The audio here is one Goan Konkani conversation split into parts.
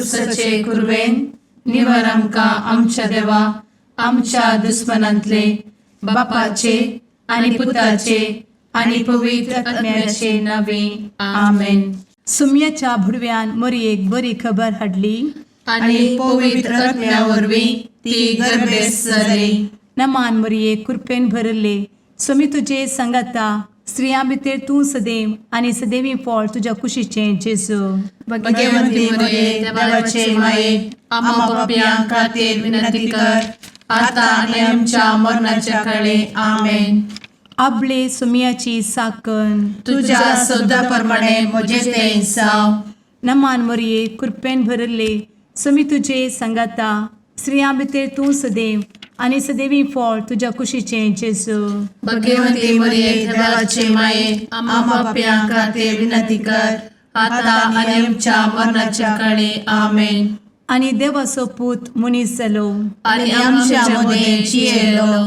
कुर्साचे कुरवेन निवर आमकां आमच्या देवा आमच्या दुस्मनांतले बापाचे आनी पुताचे आनी पवित्र आत्म्याचे नावे. आमेन. सुम्याच्या भुडव्यान मोरयेक बरी खबर हाडली. आनी पवित्र आत्म्या वरवीं ती गर्भेस्त जाली. नमान मोरये, कृपेन भरले, स्वामी तुजे सांगाता, स्त्रियां भितर तूं सदैव आनी सदैवी फळ तुज्या कुशीचें जेजू. भगवंती मरिये, देवाचे माये, आम्हा पापयां खातीर विनंती कर, आता आनी आमच्या मरणाच्या काळी. आमेन. आबले सुम्याची साकन. तुझ्या शब्दा प्रमाणे म्हजे ते जावं. नमान मोरये, कृपेन भरले, स्वामी तुजे सांगाता, स्त्रियां भितर तूं सदैव आनी सदैवी फळ तुज्या कुशीचें जेजू. भगवंती मरिये, देवाचे माये, आम्हा पापयां खातीर विनंती कर, आता आनी आमच्या मरणाच्या काळी. आमेन. आनी देवाचो पूत मनीस जालो आनी आमच्या मदें जियेलो.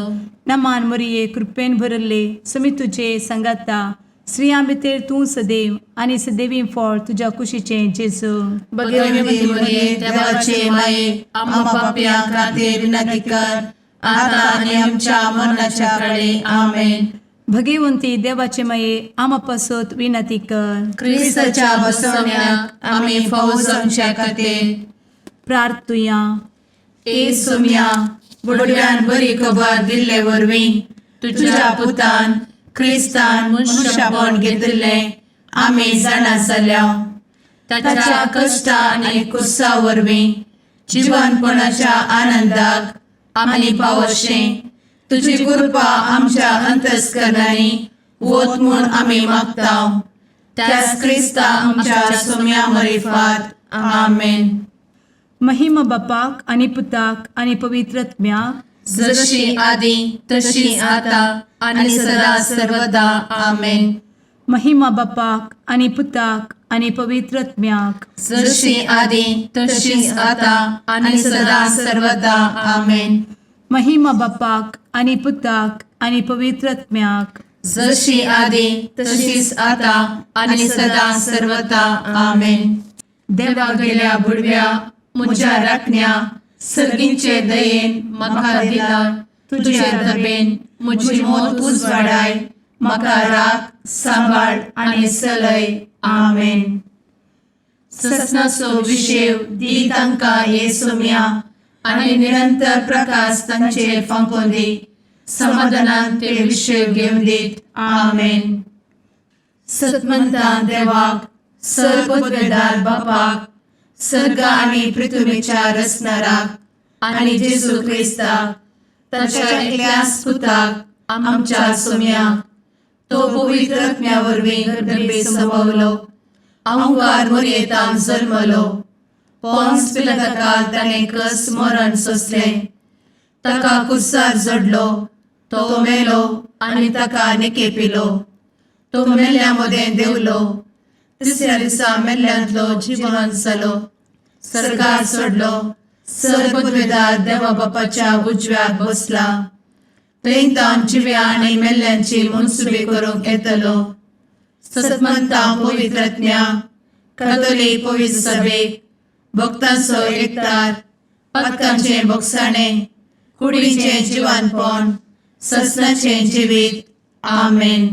नमान मोरये, कृपेन भरले, स्वामी तुजे सांगाता, स्त्रियां भितर तूं सदैव आनी सदैवी फळ तुज्या कुशीचें जेजू. भगवंती मरिये, देवाचे माये, आम्हा पापयां खातीर विनंती कर, आता आनी आमच्या मरणाच्या काळी. आमेन. भगवंती देवाचे माये, आमा पासत विनंती कर. क्रिस्ताच्या बसवण्याक आमी फावो जावच्या खातीर प्रार्थुया. ए सोम्या, बुडव्यान बरी खबर दिल्ले वरवीं तुझ्या पुतान क्रिस्तान मनुष्यपण घेतिल्लें आमी जाणा जाल्या. ताच्या कश्टा आनी कुर्सा वरवीं जिवनपणाच्या आनंदाक आमी पावशें तुजी कृपा आमच्या अंतस्करणांनी वत म्हूण आमी मागता, त्याच क्रिस्ता आमच्या सोम्या मरिफात. आमेन. महिमा बापाक आनी पुताक आनी पवित्र आत्म्याक. जशी आदी तशी आता आणि सदा सर्वदा. आमेन. महिमा बापाक आनी पुताक आनी पवित्र आत्म्याक. जशी आदी तशीच आता आणि सदा सर्वदा. आमेन. महिमा बापाक आनी पुताक आनी पवित्र आत्म्याक. जशी आदी तशीच आता आणि सदा सर्वदा. आमेन. देवा गेल्या बुडव्या म्हज्या राखण्या, सर्गींचे दयेन म्हाका दिला तुझे दबेन म्हजी मोत उजवाडाय, म्हाका राख, सांबाळ आनी चलय. आमेन. ससनाचो विशेव दी तांकां हे सोम्या आनी निरंतर प्रकाश तांचेर फांकोवन दी, समाधानान ते विशेव घेवन दीत. आमेन. सतमंतान देवाक, सर्वपदवेदार बापाक, सर्ग आनी पृथ्वीच्या रचणाराक आनी जेजू क्रिस्ताक ताच्या एकल्याच पुताक आमच्या सोम्याक, तो पवित्र आत्म्या वरवीं गर्भे संभवलो, अंकार मोरयेतान जल्मलो, पोन्स पिलाताकाल ताणें कस मरण सोंसलें, ताका कुर्सार जडलो, तो मेलो आनी ताका निकेपिलो, तो मेल्ल्या मदें देंवलो, तिसऱ्या दिसा मेल्ल्यांतलो जिवन जालो, सर्गार चडलो, सर्वपदवेदार देवा बापाच्या उजव्याक बसला, थंय तावन जिव्या आनी मेल्ल्यांची मनसुबी करूंक येतलो. सतमंता पवित्रज्ञा कथोलीक पवित्र सभेक, भक्तांचो एकतार, पातकांचें भोगसाणें, कुडीचें जिवानपण, ससनाचें जिवीत. आमेन.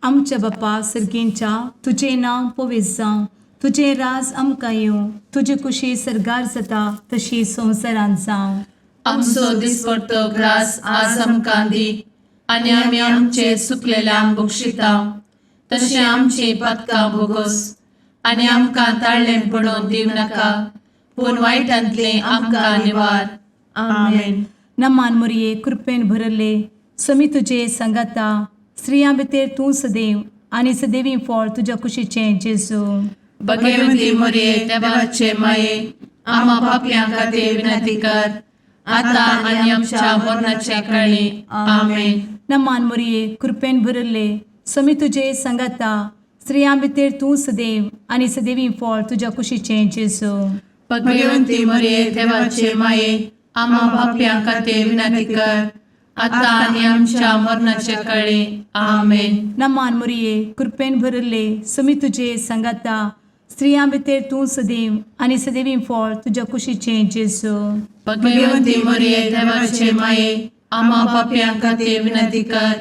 आमच्या बापा सर्गींच्या, तुजें नांव पवित्र जावं, तुजें राज आमकां येवं, तुजी कुशी सर्गार जाता तशी संवसारांत जावं. आमचो दिसपडतो ग्रास आज आमकां दी आनी आमी आमचे चुकलेल्यांक बक्षिता तशें आमची पातकां भोगोस आनी आमकां ताळ्ळें पडोवन दिवं नाका, पूण वायटांतलें आमकां निवार. आमेन. नमान मोरये, कृपेन भरले, समी तुजे सांगाता, स्त्रियां भितर तूं सदैव आनी सदैवी फळ तुज्या कुशीचें जेजू. भगवंती मोरये, देवाचे माये, आम्हा पापयां खातीर विनंती कर, आता आनी आमच्या मरणाच्या काळी. आमेन. नमान मोरये, कृपेन भरले, समी तुजे सांगाता, स्त्रियां भितर तूं सदैव आनी सदैवी फळ तुज्या कुशीचें जेजू. भगवंती मोरये, देवाचे माये, आम्हा पापयां खातीर विनंती कर, आता आनी आमच्या मरणाच्या काळी. आमेन. नमान मोरये, कृपेन भरले, समी तुजे सांगाता, स्त्रियां भितर तूं सदैव आनी सदैवी फळ तुज्या कुशीचें जेजू. भगवती मरिये, देवाचे माये, आम्हा पापयां खातीर विनंती कर,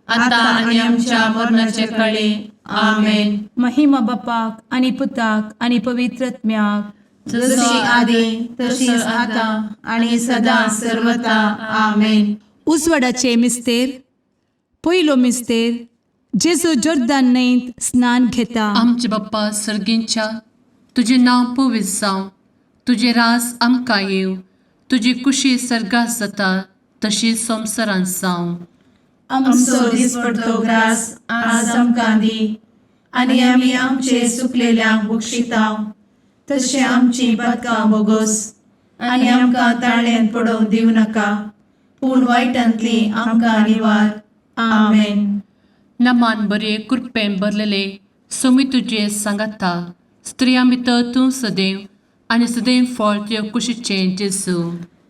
आता आनी आमच्या मरणाचे कळी. आमेन. महिमा बापाक आनी पुताक आनी पवित्र आत्म्याक. जशी आदी तशीच आता आणि सदा सर्वता. आमेन. उजवाडाचे मिस्तेर. पयलो मिस्तेर, जेजू जोर्दान न्हंयत स्नान घेता. आमचे बाप्पा सर्गींच्या, तुजें नांव पवित्र जावं, तुजें रास आमकां येवं, तुजी कुशी सर्गात जाता तशी संवसारांत जावं. आमचो दिसपडतो ग्रास आज आमकां दी आनी आमी आमचे सुकलेल्यांक बक्षितांव तशें आमची पदकां बोगोस आनी आमकां ताळ्यान पडोवंक दिवं नाका, पूण वायटांतली आमकां निवार. आमेन. नमान बरे, कृपेन भरलेले, सोमी तुजे सांगाता, स्त्रियां भितर तूं सदैव आनी सदैव फळ तुजे कुशीचें जेजू.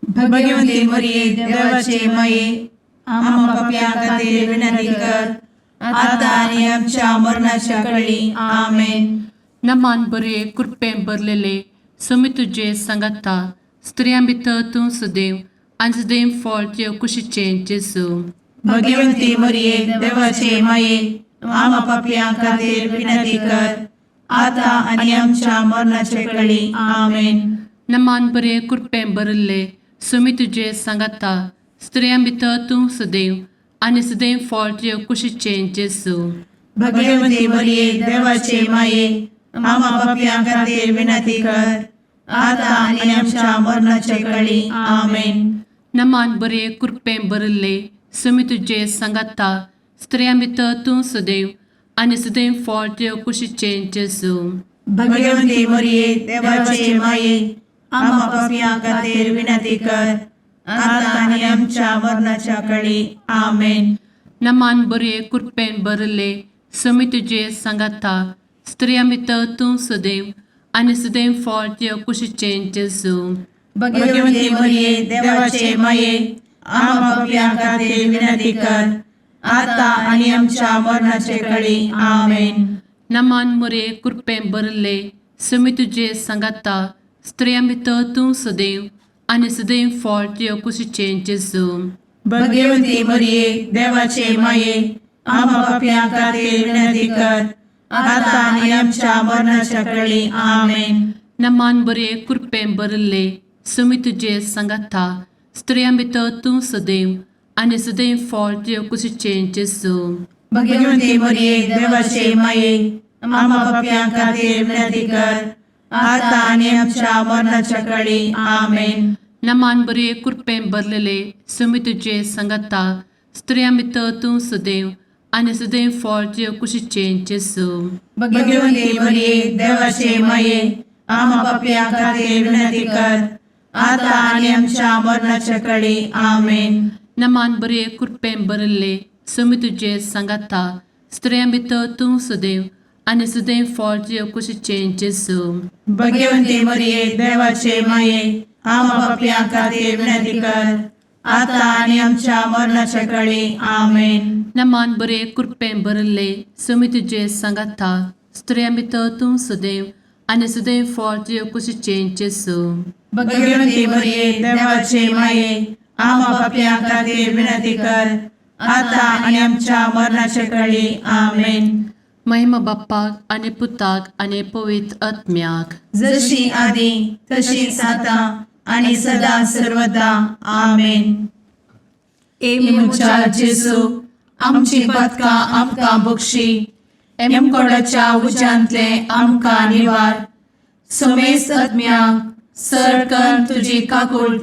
भगवंती मरिये, देवाचे माये, आम्हा पापयां खातीर विनंती कर, आता आनी आमच्या मरणाच्या कळी. आमेन. नमान बरे, कृपेन भरलेले, सोमी तुजे सांगाता, स्त्रियां भितर तूं सदैव आनी सदैव फळ तुजे कुशीचें जेजू. भगवंती मरिये, देवाचे माये, आम्हा पापयां खातीर विनंती कर, आता आनी आमच्या मरणाचे कळी. आमेन. नमान बरे, कृपेन भरिल्ले, सोमी तुजे सांगाता, स्त्रियां भितर तूं सदैव आनी सदैव फळ तुजे कुशीचें जेजू. भगवंती मरिये, देवाचे माये, आम्हा पापयां खातीर विनंती कर, आता आनी आमच्या मरणाचे कळी. आमेन. नमान बरे, कृपेन भरिल्ले, सोमी तुजे सांगाता, स्त्रियां भितर तूं सदैव आनी सदैव फळ तुजे कुशीचें जेजू. भगवंती मरिये, देवाचे माये, आम्हा पापयां खातीर विनंती कर, आता आनी आमच्या मरणाच्या कळी. आमेन. नमान बरे, कृपेन भरिल्ले, सोमी तुजे सांगाता, स्त्रियां भितर तूं सदैव आनी सदैव फळ तुजे कुशीचें जेजू. भगवंती मरिये, देवाचे माये, आम्हा पापयां खातीर विनंती कर, आता आनी आमच्या मरणाचे कळी. आमेन. नमान मुरे, कृपेन भरिल्ले, सोमी तुजे सांगाता, स्त्रियां भितर तूं सदैव आनी सदैव फळ तुजे कुशीचें जेजू. भगवंती मरिये, देवाचे माये, आम्हा पापयां खातीर विनंती कर, आता आनी आमच्या मरणाच्या कळी. आमेन. नमान बरे, कृपेन भरिल्ले, सोमी तुजे सांगाता, स्त्रियां भितर तूं सदैव आनी सदैव फळ तुजे कुशीचें जेजू. भगवंती मरिये, देवाचे माये, आम्हा पापयां खातीर विनंती कर, आता आनी आमच्या मरणाच्या कळी. आमेन. नमान बरे, कृपेन भरलेले, सोमी तुजे सांगाता, स्त्रियां भितर तूं सदैव आनी सदैव फळ तुजे कुशीचें जेजू. भगवंती मरिये, देवाचे माये, आम्हा पापयां खातीर विनंती कर, आता आनी आमच्या मरणाच्या कळी. आमेन. नमान बरे, कृपेन भरिल्ले, सोमी तुजे सांगाता, स्त्रियां भितर तूं सदैव आनी सदैव फळ तुजे कुशीचें जेजू. भगवंती मरिये, देवाचे माये, आम्हा पापयां खातीर विनंती कर, आता आनी आमच्या मरणाच्या कळी. आमेन. नमान बरे, कृपेन भरिल्ले, सोमी तुजे सांगाता, स्त्रियां भितर तूं सदैव आनी सदैव फळ तुजे कुशीचें जेजू. भगवंती मरिये, देवाचे माये, आम्हा पापयां खातीर विनंती कर, आता आनी आमच्या मरणाच्या कळी. आमेन. महिमा बाप्पाक आनी पुताक आनी पवित्र आत्म्याक. जशी आदी तशीच आता आणि सदा सर्वदा. आमेन. ए म्हज्या जेजू, आमची पदकां आमकां बक्षी, एमकोडाच्या उज्यांतले आमकां निवार, समेस्त आत्म्यांक सरकन तुजी काकूळ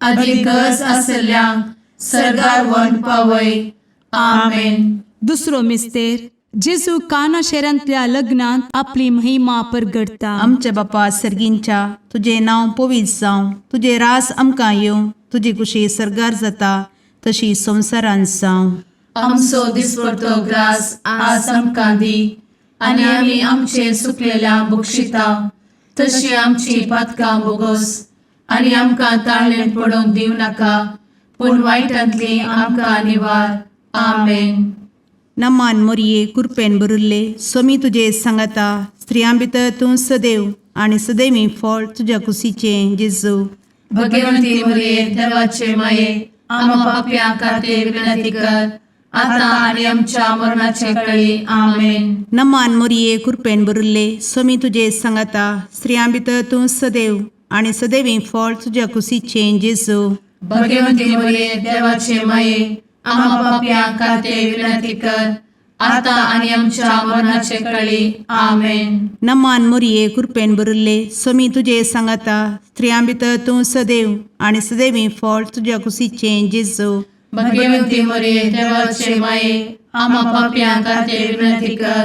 आदी गरज आसल्ल्यांक सरगार वन पावय. आमेन. दुसरो मिस्तेर, जेजू काना शहरांतल्या लग्नांत आपली महिमा परगटता. आमच्या बापा सर्गींच्या, तुजें नांव पवित्र जावं, तुजें रास आमकां येवं, तुजी कुशी सर्गार जाता तशी संवसारांत जावं. आमचो दिसपडतो ग्रास आज आमकां दी आनी आमी आमचे सुकलेल्या बक्षिता तशी आमची पातकां बोगोस आनी आमकां ताळ्ळें पडोवंक दिवं नाका, पूण वायटांतली आमकां निवार. आमेन. नमान मोरये, कुरपेन भरिल्ले, स्वामी तुजे सांगाता, स्त्रियां भितर तूं सदैव आनी सदैवी फळ तुज्या कुशीचें जेजू. भगवंती मरिये देवाचे माये, आम्हा पापयां खातीर विनंती कर, आता आनी आमच्या मरणाचे कळी. आमेन. नमान मोरये, कृपेन भरिल्ले, स्वामी तुजे सांगाता. स्त्रियां भितर तूं सदैव आनी सदैवी फळ तुज्या कुशीचें जेजू. भगवंती मरिये देवाचे माये, आम्हा पापयां खातीर विनंती कर, आता आनी आमच्या मरणाचे कळी. आमेन. नमान मोरये, कृपेन भरिल्ले, स्वामी तुजे सांगाता. स्त्रियां भितर तूं सदैव आनी सदैवी फळ तुज्या कुशीचें जेजू. भगवंती मरिये देवाचे माये, आम्हा पापयां खातीर विनंती कर,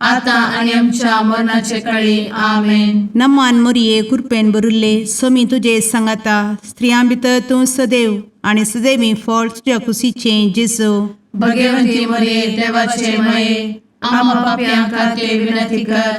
आता आनी आमच्या मरणाचे कळी. आमेन. नमान मोरये, कृपेन भरिल्ले, स्वामी तुजे सांगाता. स्त्रियां भितर तूं सदैव आनी सदैवी फळ तुज्या कुशीचें जेजू. भगवंती मरिये देवाचे माये, आम्हा पापयां खातीर विनंती कर,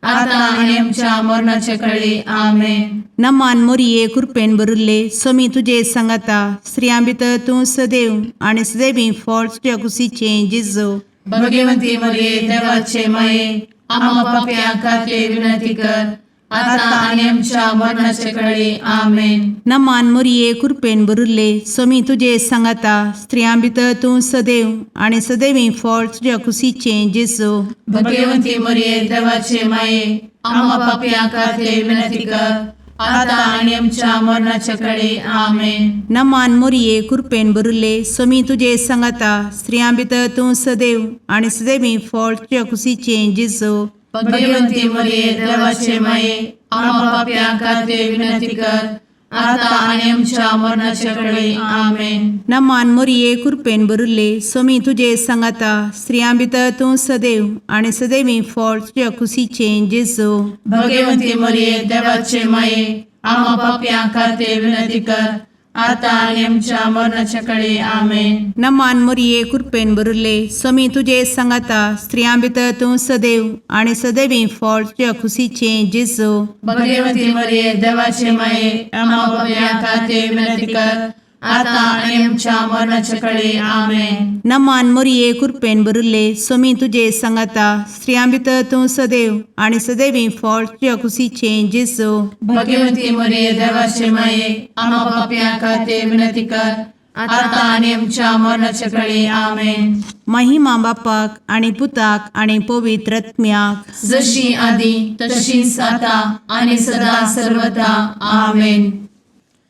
आता आनी आमच्या मरणाचे कळी. आमेन. नमान मोरये, कृपेन भरिल्ले, स्वामी तुजे सांगाता. स्त्रियां भितर तूं सदैव आनी सदैवी फळ तुज्या कुशीचें जेजू. भगवंती मरिये देवाचे माये, आम्हा पापयां खातीर विनंती कर, आता आनी आमच्या मरणाचे कळी. आमेन. नमान मोरये, कृपेन भरिल्ले, स्वामी तुजे सांगाता. स्त्रियां भितर तूं सदैव आनी सदैवी फळ तुज्या कुशीचें जेजू. भगवंती मरिये देवाचे माये, आम्हा पापयां खातीर विनंती कर, आता आनी आमच्या मरणाचे कळी. आमेन. नमान मोरये, कृपेन भरिल्ले, स्वामी तुजे सांगाता. स्त्रियां भितर तूं सदैव आनी सदैवी फळ तुज्या कुशीचें जेजू. भगवंती मरिये देवाचे माये, आम्हा पापयां खातीर विनंती कर, आता आनी आमच्या मरणाचे कळी. आमेन. नमान मोरये, कृपेन भरिल्ले, स्वामी तुजे सांगाता. स्त्रियां भितर तूं सदैव आनी सदैवी फळ तुज्या कुशीचें जेजू. भगवंती मरिये देवाचे माये, आम्हा पापयां खातीर विनंती कर, आता आनी आमच्या मरणाच्या कळी. आमेन. नमान मोरये, कृपेन भरिल्ले, स्वामी तुजे सांगाता. स्त्रियां भितर तूं सदैव आनी सदैवी फळ तुज्या कुशीचें जेजू. भगवंती मरिये देवाचे माये, आम्हा पापयां खातीर विनंती कर, आता आनी आमच्या मरणाच्या कळी. आमेन. नमान मोरये, कृपेन भरिल्ले, स्वामी तुजे सांगाता. स्त्रियां भितर तूं सदैव आनी सदैवी फळ तुज्या कुशीचें जेजू. भगवंती मरिये देवाचे माये, आम्हा पापयां खातीर विनंती कर, आता आनी आमच्या मरणाच्या कळी. आमेन. महिमा बापाक आनी पुताक आनी पवित्र आत्म्याक, जशी आदी तशीच आता आनी सदा सर्वदा. आमेन.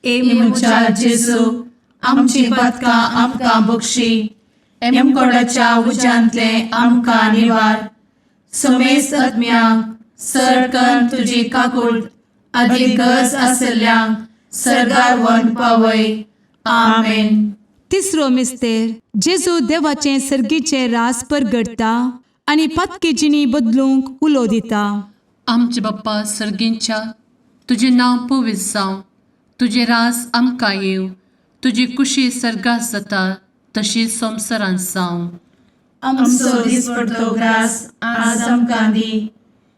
ए म्हज्या जेजू, आमची पातकां आमकां बक्षी, एमकोडाच्या उज्यांतले आमकां निवार, समेस्त आत्म्यांक सरकन तुजी काकूट आदी गरज आसल्ल्यांक सरगार व्हरून पावय. आमेन. तिसरो मिस्तेर, जेजू देवाचें सर्गीचें रास परगटता आनी पातकी जिणी बदलूंक उलो दिता. आमचे बाप्पा सर्गींच्या, तुजें नांव पवित्र जावं, तुजें रास आमकां येवं, तुजी कुशी सर्गात जाता तशी संवसारांत जावं. आमचो दिसपडतो ग्रास आज आमकां दी,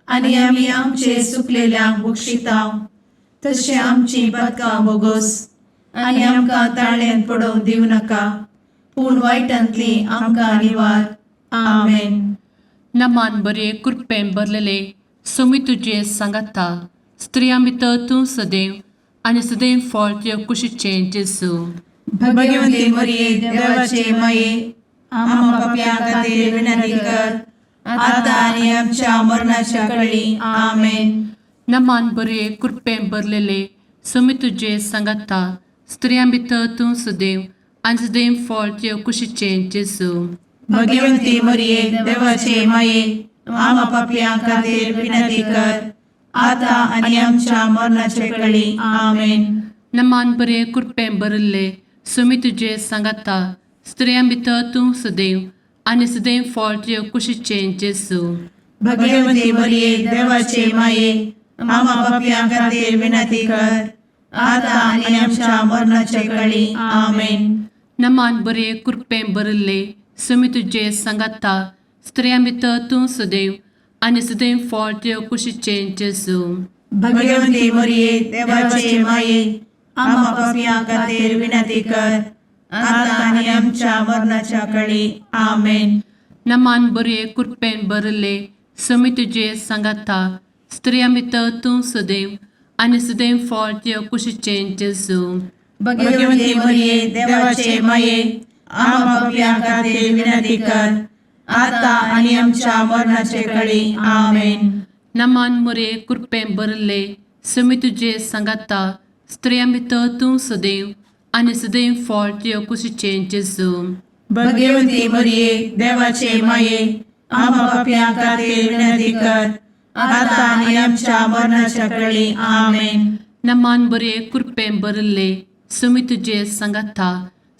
आनी आमी आमचे सुकलेल्यांक बक्षितांव, तशें आमची पातकां बोगोस, आनी आमकां ताळ्यांत पडोवंक दिवं नाका, पूण वायटांतली आमकां निवार. आमेन. नमान बरे, कृपेन भरलेले, स्वामी तुजे सांगाता. स्त्रियां भितर तूं सदैव आनी सदैव फळ तुज्या कुशीचें जेजू. भगवंती मरिये देवाचे माये, आम्हा पापयां खातीर विनंती कर, आता आनी आमच्या मरणाच्या कळी. आमेन. नमान बरे, कृपेन भरलेले, स्वामी तुजे सांगाता. स्त्रियां भितर तूं सदैव आनी सदैव फळ तुज्या कुशीचें जेजू. भगवंती मरिये देवाचे माये, आम्हा पापयां खातीर विनंती कर, आता आनी आमच्या मरणाच्या कळी. आमेन. नमान बरे, कृपेन भरिल्ले, स्वामी तुजे सांगाता. स्त्रियां भितर तूं सदैव आनी सदैव फळ तुज्या कुशीचें जेजू. भगवंती मरिये देवाचे माये, आम्हा पापयां खातीर विनंती कर, आता आनी आमच्या मरणाच्या कळी. आमेन. नमान बरे, कृपेन भरिल्ले, स्वामी तुजे सांगाता. स्त्रियां भितर तूं सदैव आनी सदैव फळ तुज्या कुशीचें जेजू. भगवंती मरिये देवाचे माये, आम्हा पापयां खातीर विनंती कर, आता आनी आमच्या मरणाच्या कळी. आमेन. नमान बरे, कृपेन भरिल्ले, समी तुजे सांगाता स्त्रियां भितर तूं सदैव आनी सदैव फळ तुज्या कुशीचें जेजू. भगवती मरिये, देवाचे माये, आम्हा पापयां खातीर विनंती कर, आता आनी आमच्या मरणाचे कळी. आमेन. नमान मुरे कृपें भरले समी तुजे सांगाता स्त्रियां भितर तूं सदैव आनी सदैव फळ तुज्या कुशीचें जेजू. भगवती मरिये, देवाचे माये, आम्हा पापयां खातीर विनंती कर, आता आनी आमच्या मरणाच्या कळी. आमेन. नमान बरे कृपें भरले समी तुजे सांगाता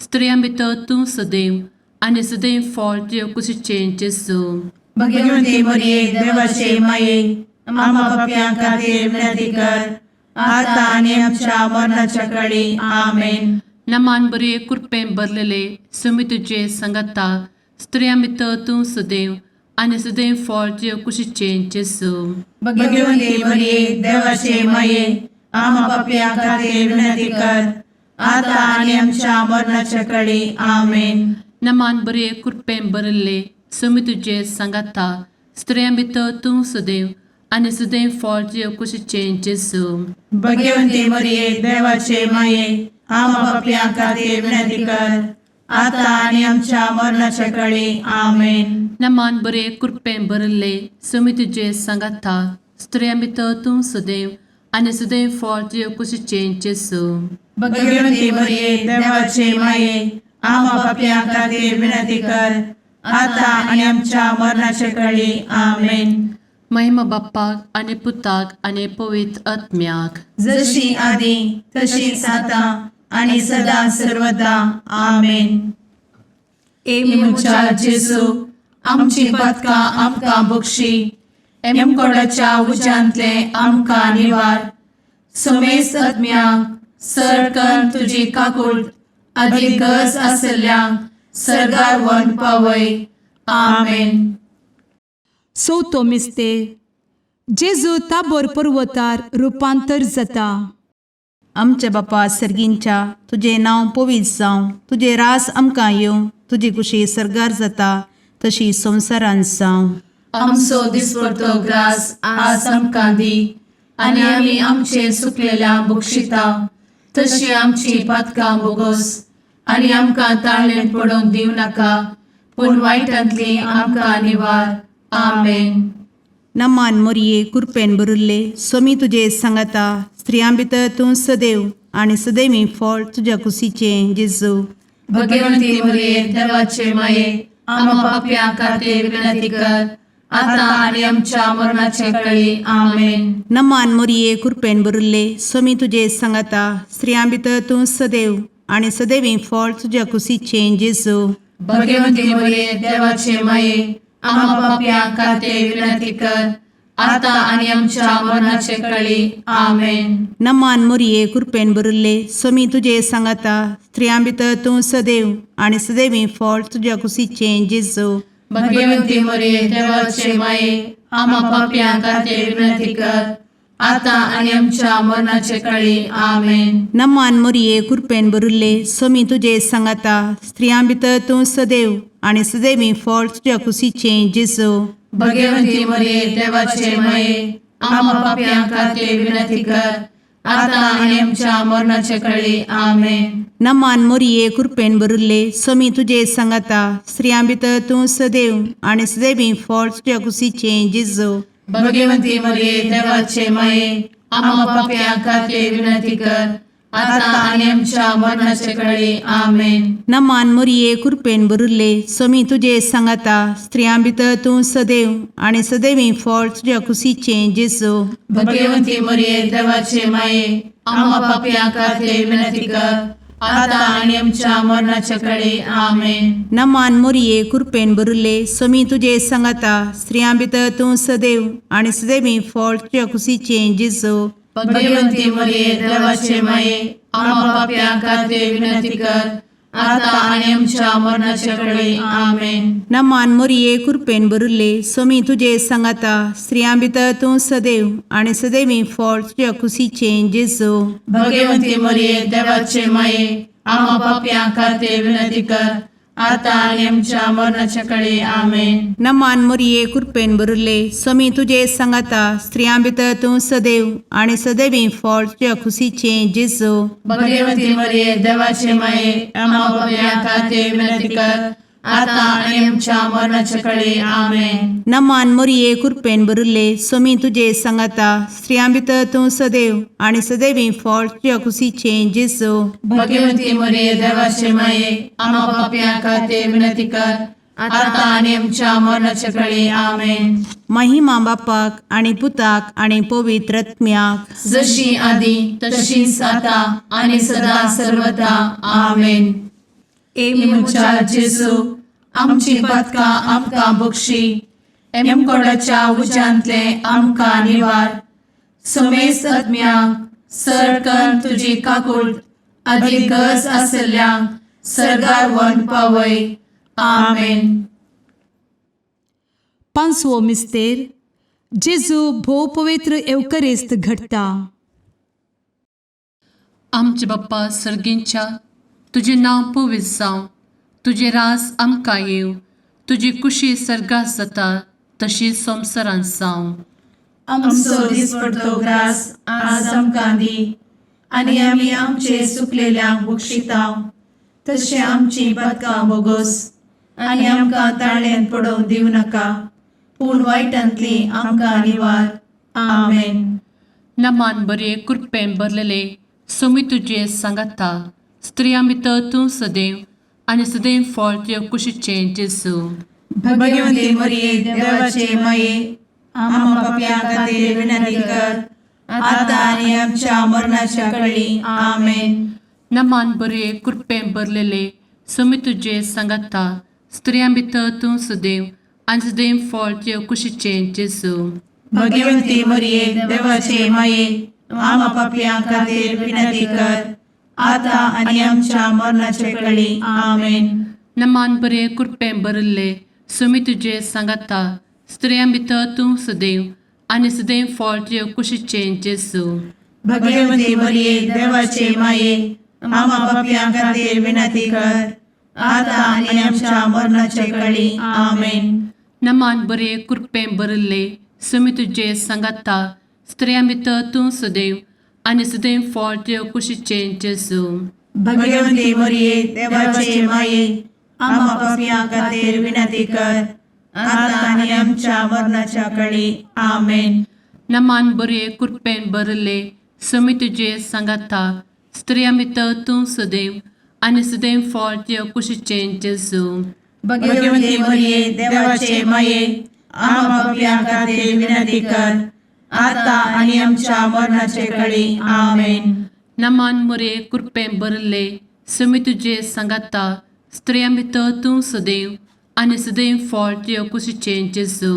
स्त्रियां भितर तूं सदैव आनी सदैव फळ तुज्या कुशीचें जेजू. भगवती मरिये, देवाचे माये, आम्हा पापयां खातीर विनंती कर, आता आनी आमच्या मरणाच्या कळी. आमेन. नमान बरे कृपें भरलेले समी तुजे सांगाता स्त्रियां भितर तूं सदैव आनी सदैव फळ तुज्या कुशीचें जेजू. भगवती मरिये, देवाचे माये, आम्हा पापयां खातीर विनंती कर, आता आनी आमच्या मरणाच्या कळी. आमेन. नमान बरे कृपें भरले समी तुजे सांगाता स्त्रियां भितर तूं सदैव आनी सदैव फळ तुज्या कुशीचें जेजू. भगवती मरिये, देवाचे माये, आम्हा पापयां खातीर विनंती कर, आता आनी आमच्या मरणाच्या कळी. आमेन. नमान बरे कृपें भरले समी तुजे सांगाता स्त्रियां भितर तूं सदैव आनी सदैव फळ तुज्या कुशीचें जेजू. भगवती मरिये, देवाचे माये, आम्हा पापयां खातीर विनंती कर, आता आनी आमच्या मरणाच्या कळी. आमेन. महिमा बाप्पाक आनी पुताक आनी पवित्र आत्म्याक. जशी आदी तशीच आता आणि सदा सर्वदा. आमेन. ए म्हज्या जेजू, आमची पातकां आमकां बक्षी, एमकोडाच्या उज्यांतले आमकां निवार, समेस्त आत्म्यांक सरकन तुजी काकूळ आदी गरज आसल्ल्यांक सर्गार व्हरून पावय. आमेन. चवथो मिस्तेर, जेजू ताबोर पर्वतार रुपांतर जाता. आमच्या बापा सर्गींच्या, तुजें नांव पवित्र जावं, तुजें रास आमकां येवं, तुजी कुशी सर्गार जाता तशी संवसारांत जावं. आमचो दिसपडतो ग्रास आज आमकां दी, आनी आमी आमचे सुकलेल्या बक्षिता तशी आमची पातकां बोगस, आनी आमकां ताळणेंत पडोवंक दिवं नाका, पूण वायटांतली आमकां निवार. आमेन. नमान मोरये, कुरपेन भरिल्ले, सोमी तुजे सांगाता, स्त्रियां भितर तूं सदैव आनी सदैवी फळ तुज्या कुशीचें जेजू. भगवंती मरिये, देवाचे माये, आम्हा पापयां खातीर विनंती कर, आता आनी आमच्या मरणाचे कळी. आमेन. नमान मोरये, कुरपेन भरिल्ले, सोमी तुजे सांगाता, स्त्रियां भितर तूं सदैव आनी सदैवी फळ तुज्या कुशीचें जेजू. भगवंती मरिये, देवाचे माये, आम्हा पापयां खातीर विनंती कर, आता आनी आमच्या मरणाचे कळी. आमेन. नमान मोरये, कुरपेन भरिल्ले, सोमी तुजे सांगाता, स्त्रियां भितर तूं सदैव आनी सदैवी फळ तुज्या कुशीचें जेजू. भगवंती मरिये, देवाचे माये, आम्हा पापयां खातीर विनंती कर, आता आनी आमच्या मरणाचे कळी. आमेन. नमान मोरये, कुरपेन भरिल्ले, सोमी तुजे सांगाता, स्त्रियां भितर तूं सदैव आनी सदैवी फळ तुज्या कुशीचें जेजू. भगवंती मरिये, देवाचे माये, आम्हा पापयां खातीर विनंती कर, आता आनी आमच्या मरणाचे कळी. आमेन. नमान मोरये, कुरपेन भरिल्ले, सोमी तुजे सांगाता, स्त्रियां भितर तूं सदैव आनी सदैवी फळ तुज्या कुशीचें जेजू. भगवंती मरिये, देवाचे माये, आम्हा पापयां खातीर विनंती कर, आता आनी आमच्या मरणाचे कळी. आमेन. नमान मोरये, कुरपेन भरिल्ले, सोमी तुजे सांगाता, स्त्रियां भितर तूं सदैव आनी सदैवी फळ तुज्या कुशीचें जेजू. भगवंती मरिये, देवाचे माये, आम्हा पापयां खातीर विनंती कर, आता आनी आमच्या मरणाचे कळी. आमेन. नमान मोरये, कुरपेन भरिल्ले, सोमी तुजे सांगाता, स्त्रियां भितर तूं सदैव आनी सदैवी फळ तुज्या कुशीचें जेजू. भगवंती मरिये, देवाचे माये, आम्हा पापयां खातीर विनंती कर, आता आनी आमच्या मरणाचे कळी. आमेन. नमान मोरये, कुरपेन भरिल्ले, सोमी तुजे सांगाता, स्त्रियां भितर तूं सदैव आनी सदैवी फळ तुज्या कुशीचें जेजू. भगवंती मरिये, देवाचे माये, आम्हा पापयां खातीर विनंती कर, आतां आनी आमच्या मरणाच्या कडे आमेन. नमान मोरये, कृपेन भरिल्ले, स्वामी तुजे सांगाता. स्त्रियां भितर तूं सदैव आनी सदैवी फळ तुज्या खुशीचें जेजू. भगवती मरिये, देवाचे माये, आम्हा पापयां खातीर विनंती कर, आतां आनी आमच्या मरणाच्या कडे आमेन. नमान मोरये, कृपेन भरिल्ले, स्वामी तुजे सांगाता. स्त्रियां भितर तूं सदैव आनी सदैवी फळ तुज्या खुशीचें जेजू. भगवती मरिये, देवाचे माये, आम्हा पापयां खातीर विनंती कर, आतां आनी आमच्या मरणाच्या कडे आमेन. महिमा बापाक आनी पुताक आनी पवित्र आत्म्याक. जशी आदी तशीच आता आणि सदा सर्वदा आमेन. ए म्हज्या जेजू, आमची पातकां आमकां बक्षी, एमकोडाच्या उज्यांतले आमकां निवार, समेस्त आत्म्यांक सरकन तुजी काकूळ आदी गरज आसल्ल्यांक सरगार वन पावय. आमेन. पांचवो मिस्तेर, जेजू भोव पवित्र एवकरिस्त घडटा. आमचे बाप्पा सर्गींच्या, तुजें नांव पवित्र जावं, तुजें रास आमकां येवं, तुजी कुशी सर्गात जाता तशी संवसारांत जावं. आमचो दिसपडतो ग्रास आज आमकां दी, आनी आमी आमचे सुकलेल्यांक बक्षितांव, तशें आमची पातकां बोगोस, आनी आमकां ताळ्यान पडोवंक दिवं नाका, पूण वायटांतली आमकां निवार. आमेन. नमान बरे, कृपेन भरलेले, स्वामी तुजे सांगाता. स्त्रियां भितर तूं सदैव आनी सदैव फळ तुज्या कुशीचें जेजू. भगवती मरिये, देवाचे माये, आम्हा पापयां खातीर विनंती कर, आतां आनी आमच्या मरणाच्या कळी. आमेन. नमान बरे, कृपेन भरलेले, स्वामी तुजे सांगाता. स्त्रियां भितर तूं सदैव आनी सदैव फळ तुज्या कुशीचें जेजू. भगवती मरिये, देवाचे माये, आम्हा पापयां खातीर विनंती कर, आतां आनी आमच्या मरणाचे कळी. आमेन. नमान बरे, कृपेन भरिल्ले, स्वामी तुजे सांगाता. स्त्रियां भितर तूं सदैव आनी सदैव फळ तुज्या कुशीचें जेजू. भगवती मरिये, देवाचे माये, आम्हा पापयां खातीर विनंती कर, आतां आनी आमच्या मरणाचे कळी. आमेन. नमान बरे, कृपेन भरिल्ले, स्वामी तुजे सांगाता. स्त्रियां भितर तूं सदैव आनी सदैव फळ तुज्या कुशीचें जेजू. भगवती मरिये, देवाचे माये, आम्हा पापयां खातीर विनंती कर, आतां आनी आमच्या मरणाच्या कळी. आमेन. नमान बरे, कृपेन भरिल्ले, स्वामी तुजे सांगाता. स्त्रियां भितर तूं सदैव आनी सदैव फळ तुज्या कुशीचें जेजू. भगवती मरिये, देवाचे माये, आम्हा पापयां खातीर विनंती कर, आतां आनी आमच्या मरणाचे कळी. आमेन. नमान मोरे, कृपेन भरिल्ले, स्वामी तुजे सांगाता. स्त्रियां भितर तूं सदैव आनी सदैव फळ तुज्या कुशीचें जेजू.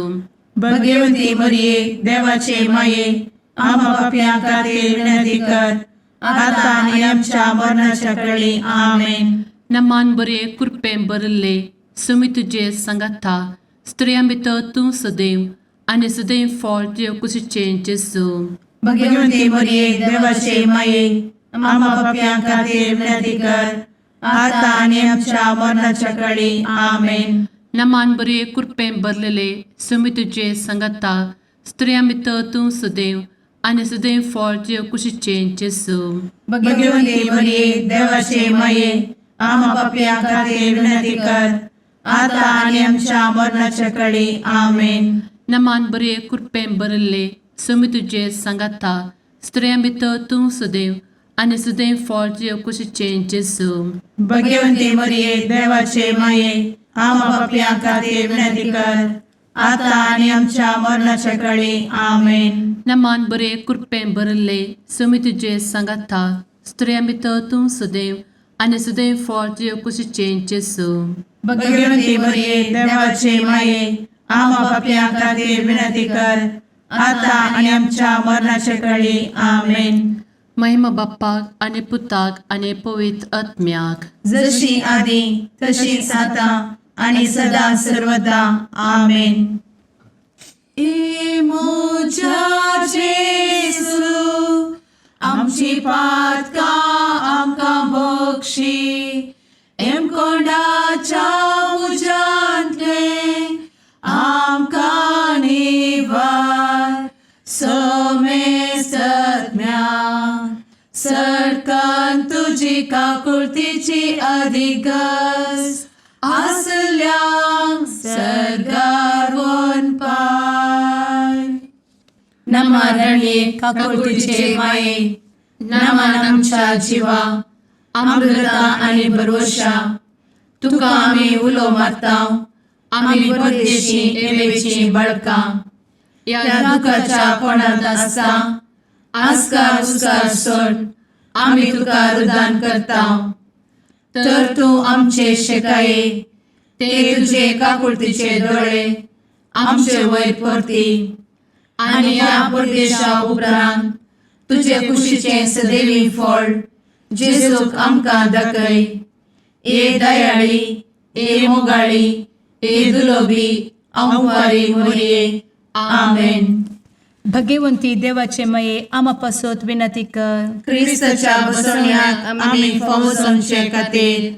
भगवती मरिये, देवाचे माये, आम्हा पापयां खातीर विनंती कर, आतां आनी आमच्या मरणाच्या कळी. आमेन. नमान बरे, कृपेन भरिल्ले, स्वामी तुजे सांगाता. स्त्रियां भितर तूं सदैव आनी सदैव फळ तुज्या कुशीचें जेजू. भगवती मरिये, देवाचे माये, आम्हा पापयां खातीर विनंती कर, आतां आनी आमच्या मरणाच्या कळी. आमेन. नमान बरे, कृपेन भरलेले, स्वामी तुजे सांगाता. स्त्रियां भितर तूं सदैव आनी सदैव फळ तुज्या कुशीचें जेजू. भगवती मरिये, देवाचे माये, आम्हा पापयां खातीर विनंती कर, आतां आनी आमच्या मरणाच्या कळी. आमेन. नमान बरे, कृपेन भरिल्ले, स्वामी तुजे सांगाता. स्त्रियां भितर तूं सदैव आनी सदैव फळ तुज्या कुशीचें जेजू. भगवती मरिये, देवाचे माये, आम्हा पापयां खातीर विनंती कर, आतां आनी आमच्या मरणाच्या कळी. आमेन. नमान बरे, कृपेन भरिल्ले, स्वामी तुजे सांगाता. स्त्रियां भितर तूं सदैव आनी सदैव फळ तुज्या कुशीचें जेजू. भगवती मरिये, देवाचे माये, आम्हा पापयां खातीर विनंती कर, आतां आनी आमच्या मरणाच्या कळी. आमेन. महिमा बाप्पाक आनी पुताक आनी पवित्र आत्म्याक. जशी आदी तशीच आता आणि सदा सर्वदा. आमेन. ए म्हज्या जेजू, आमची पातकां आमकां बक्षी, एमकोंडाच्या तुजी काकुळतीची अधिक गरज आसल्यांक सर्गार वनपाय. नमा रणये काकुळतीचे माये, नमन आमच्या जिवा, अमृता आनी भरवशा, तुका आमी उलो मारता, आमी परदेशी एवेची बळकां ह्या दुखाच्या कोणांत आसता आस्कार उस्कार सोड आमी तुका रुदान करता, तर तूं आमचे शेकाये ते तुजे काकुळतीचे दोळे आमचे वयर परती आनी ह्या परदेशा उपरांत तुजे कुशीचें सदैवी फळ जेजूक आमकां दाखय. ए दयाळी, ए मोगाळी, ए दुलोबी अंवारी मोरये. आमेन. भगवंती देवाचे मये आमा पासत विनंती कर. क्रिस्ताच्या बसवण्याक आमी फावो जावचे खातीर.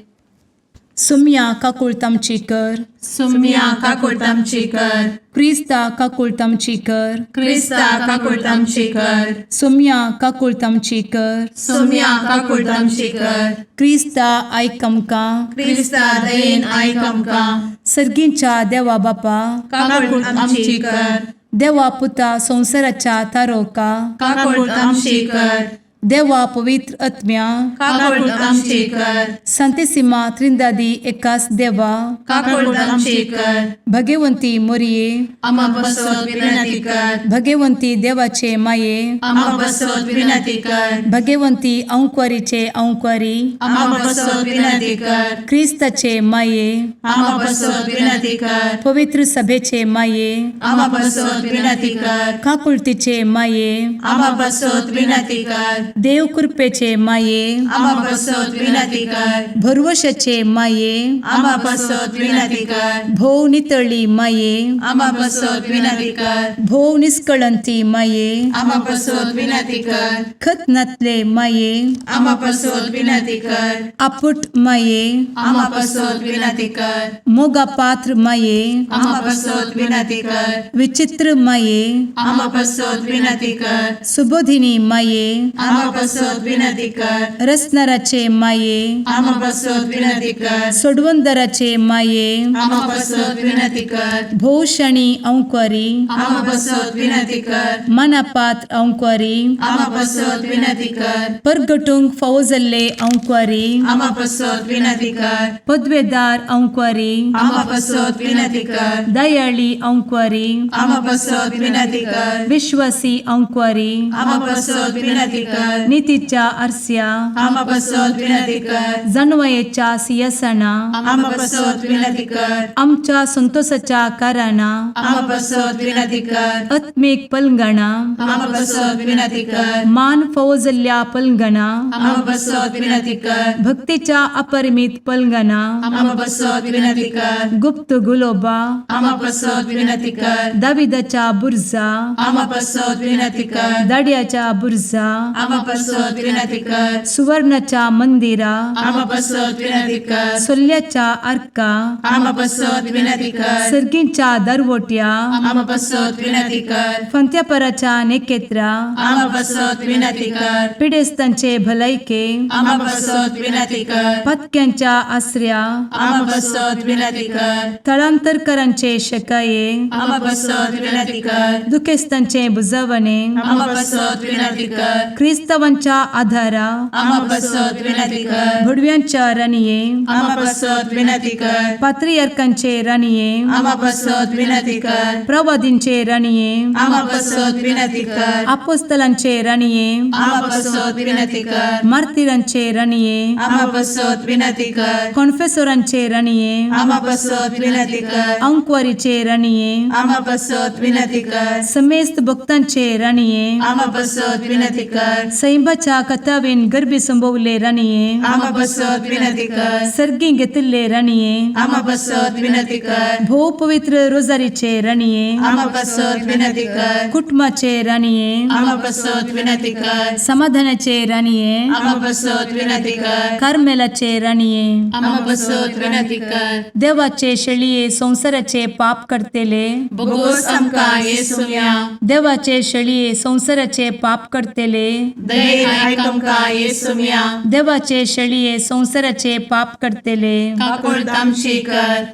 सुम्या काकुळत आमची कर. सुम्या काकुळट आमची कर. क्रिस्ता काकुळत आमची कर. क्रिस्ता काकुळट आमची कर. सुम्या काकुळत आमची कर. सुम्या काकुळट आमची कर. क्रिस्ता आयक आमकां. क्रिस्ता दयेन आयक आमकां. सर्गींच्या देवा बापा, काकुळट आमची कर. देवा पुता संवसाराच्या तारोका, काकुळट आमची कर. देवा पवित्र आत्म्या, काकुळट आमची कर. संतेसिमा त्रिंदादी एकास देवा, काकुळट आमची कर. भगवंती मोरये, आमा बसत विनंती कर. भगवंती देवाचे माये, आमा बसत विनंती कर. भगवंती अंक्वारीचे अंक्वारी, आमा बसत विनंती कर. क्रिस्ताचे माये, आमा बसत विनंती कर. पवित्र सभेचे माये, आमा बसत विनंती कर. काकुळतीचे माये, आमा बसत विनंती कर. देव कृपेचे माये, आमा बसत विनंती कर. भरवशाचे माये, आमा बसत विनंती कर. भोव नितळी माये, आमा बसत विनंती कर. भोव निस्कळंती माये, आमा बसत विनंती कर. खत नातले माये, आमा बसत विनंती कर. आपुट माये, आमा बसत विनंती कर. मोगा पात्र माये, आमा बसत विनंती कर. विचित्र माये, आमा बसत विनंती कर. सुबोधिनी माये, आमा बसत विनंती कर. रसनाराचे माये, आमा बसत विनंती कर. सोडवंदराचे माये, आमा बसत विनंती कर. भोवशणी अंक्वारी, आमा बसत विनंती कर. मनापात्र अंक्वारी, आमा बसत विनंती कर. परगटूंक फावो जाल्ले अंक्वारी, आमा बसत विनंती कर. पदवेदार अंक्वारी, आमा बसत विनंती कर. दयाळी अंक्वारी, आमा बसत विनंती कर. विश्वासी अंक्वारी, आमा बसत विनंती कर. नितीच्या आरस्या, आमा बसत विनंती कर. जानवयेच्या सियासना, आमा बसत विनंती कर. आमच्या संतोषाच्या कारणा, आमा बसत विनंती कर. आत्मीक पलंगणा, आमा बसत विनंती कर. मान फावो जाल्ल्या पलंगणा, आमा बसत विनंती कर. भक्तीच्या अपरिमित पलंगणा, आमा बसत विनंती कर. गुप्त गुलोबा, आमा बसत विनंती कर. दाविदाच्या बुर्जा, आमा बसत विनंती कर. दाड्याच्या बुर्जा, आमा बसत विनंती कर. सुवर्णाच्या मंदिरा, आमा बसत विनंती कर. सोल्ल्याच्या आर्का, आमा बसत विनंती कर. सर्गींच्या दरवट्या, आमा बसत विनंती कर. फंत्यापराच्या नेकेत्रा, आमा बसत विनंती कर. पिडेस्तांचे भलायके, आमा बसत विनंती कर. पत्क्यांच्या आसऱ्या, आमा बसत विनंती कर. थळांतरकरांचे शकाये, आमा बसत विनंती कर. दुखेस्तांचे बुजवणे, आमा बसत विनंती कर. क्रिस्तावांच्या आधारा, आमा बसत विनंती कर. भुडव्यांच्या राणये, आमा बसत विनंती कर. पात्रियार्कांचे राणये, आमा बसत विनंती कर. प्रवादींचे राणये, आमा बसत विनंती कर. आपोस्तलांचे राणये, आमा बसत विनंती कर. मार्तिरांचे राणये, आमा बसत विनंती कर. कॉन्फेसोरांचे राणये, आमा बसत विनंती कर. अंक्वारीचे राणये, आमा बसत विनंती कर. समेस्त भक्तांचे राणये, आमा बसत विनंती कर. सैंबाच्या कथावेन गर्भी संभवले राणये, आमा बसत विनंती कर. सर्गी घेतिल्ले राणये, आमा बसत विनंती कर. भोव पवित्र रोजारीचे राणये, आमा बसत विनंती कर. कुटुंबाचे राणये, आमा बसत विनंती कर. समाधानाचे राणये, आमा बसत विनंती कर. कार्मेलाचे राणये, आमा बसत विनंती कर. देवाचे शेळये संवसाराचे पाप करतेले, बोगोस आमकां येसुया. देवाचे शेळये संवसाराचे पाप करतेले, दयेन आयक आमकां येसुम्या. देवाचे शेळये संवसाराचे पाप करतले, काकुळट आमची कर.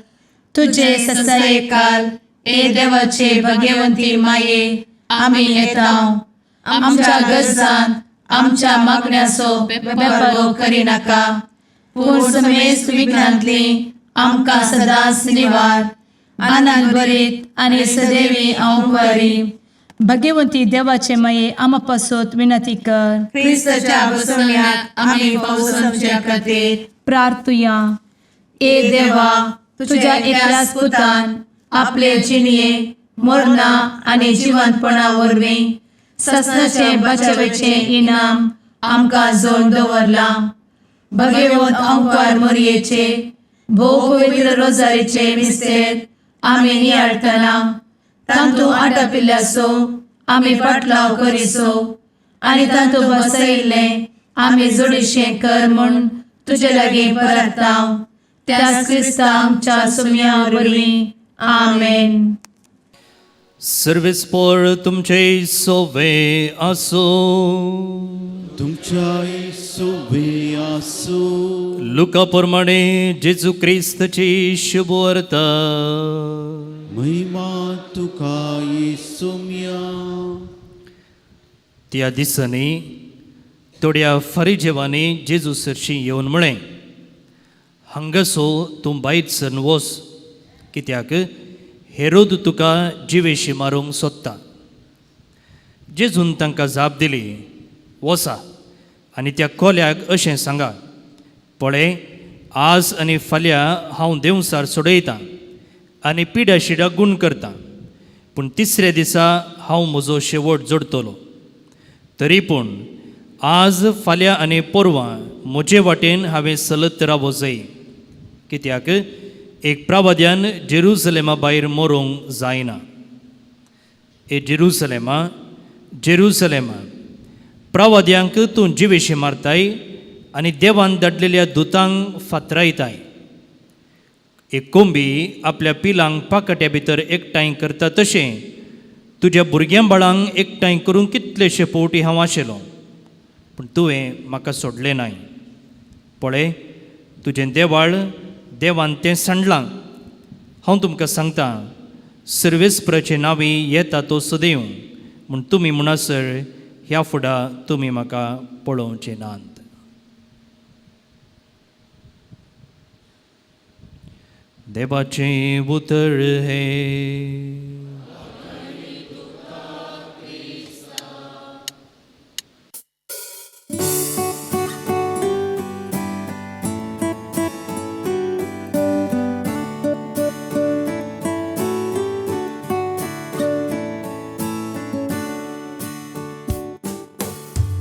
तुझे तुझे ससाये ससायकाल ए देवाचे भगवंती माये, आमी येता आमच्या गरजान आमच्या मागण्याचो बेपर्वो करिनाका, पूण समेस्त विघ्नांतली आमकां सदांच निवार. आनंद भरीत आनी सदैवी अंवकारी भगवंती देवाचे माये, आमा पासत विनंती कर. क्रिस्ताच्या बसवण्याक आमी पावसाच्या खातीर प्रार्थुया. ए देवा, तुझ्या एकल्याच पुतान आपले जिणये मरणा आनी जिवंतपणा वरवीं ससनाचे बचावेचें इनाम आमकां जोड दवरलां. भगवंत अंकार मोरयेचे भोव पवित्र रोजारीचे मिस्तेर आमी नियाळटना तांतू आटापिल्ल्याचो आमी पाटलाव करिसो आनी तांतू बसयिल्लें आमी जोडीशें कर म्हूण तुजे लागीं परताव, त्याच क्रिस्ता आमच्या सुम्या वरवीं. आमेन. सर्वेस्पोर तुमचे सोवे आसो. तुमच्याय सोबे आसो. लुका प्रमाणे जेजू क्रिस्तची शुभ वार्ता. महिमा तुका येसुम्या. त्या दिसांनी थोड्या फरिजेवांनी जेजू सरशी येवन म्हळें, हांगासो तूं भायर सरन वच, कित्याक हेरोद तुका जिवेशी मारूंक सोदता. जेजून तांकां जाप दिली, वसा आनी त्या कोल्याक अशें सांगा, पळय आज आनी फाल्यां हांव देंवसार सोडयतां आनी पिड्या शिड्या गूण करतां, पूण तिसऱ्या दिसा हांव म्हजो शेवट जोडटलो. तरी पूण आज फाल्यां आनी परवां म्हजे वाटेन हांवें सलत रावो जाय, कित्याक एक प्रावाद्यान जेरुजलेमा भायर मरूंक जायना. ए जेरुजलेमा, जेरुजलेमा, प्रावाद्यांक तूं जिवेशी मारताय आनी देवान धाडलेल्या दुतांक फातरायताय. एक कोंबी आपल्या पिलांक पाकट्या भितर एकठांय करता तशें तुज्या भुरग्यां बाळांक एकठांय करूंक कितलेशे फावटी हांव आशिल्लो, पूण तुवें म्हाका सोडलें नाय. पळय तुजें देवाळ देवान तें सांडलां. हांव तुमकां सांगता, सर्वेस्पराचे नांवी येता तो सदैव म्हूण तुमी म्हणसर ह्या फुडा तुमी म्हाका पळोवचे नात. देवाचें उतर हें.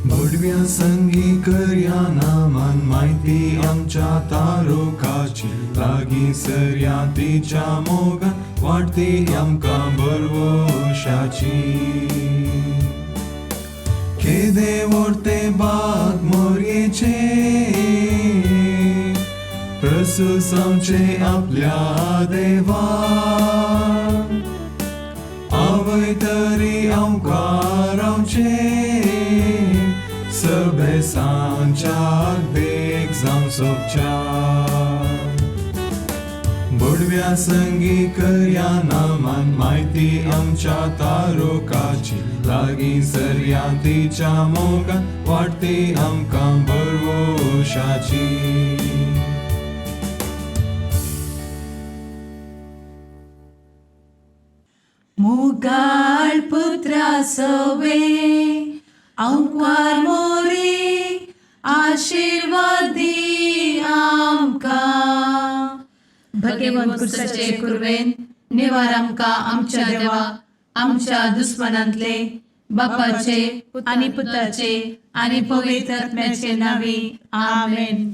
भडव्या संगी करया नामान म्हायती आमच्या तारुकाची, लागीं सरया तिच्या मोगान वाडटी आमकां बरवशाची. केदे व्हडते बाग मोरयेचे, प्रसूस आमचे आपल्या देवा, आवय तरी आमकां रावचे सगळे देख जावं सोबच्या. बोडव्या संगी करया नामान म्हायती आमच्या तारुकाची, लागीं सरया तिच्या मोगान वाडटी आमकां बरवशाची. मोगाळ पुत्रा सवे अंकार मोरे आशिर्वादी आमकां. भगवंत कुर्साचे कुर्वेन निवार आमकां आमच्या देवा आमच्या दुस्मनांतले, बापाचे आनी पुताचे आनी पवित्र आत्म्याचे नांवी. आमेन.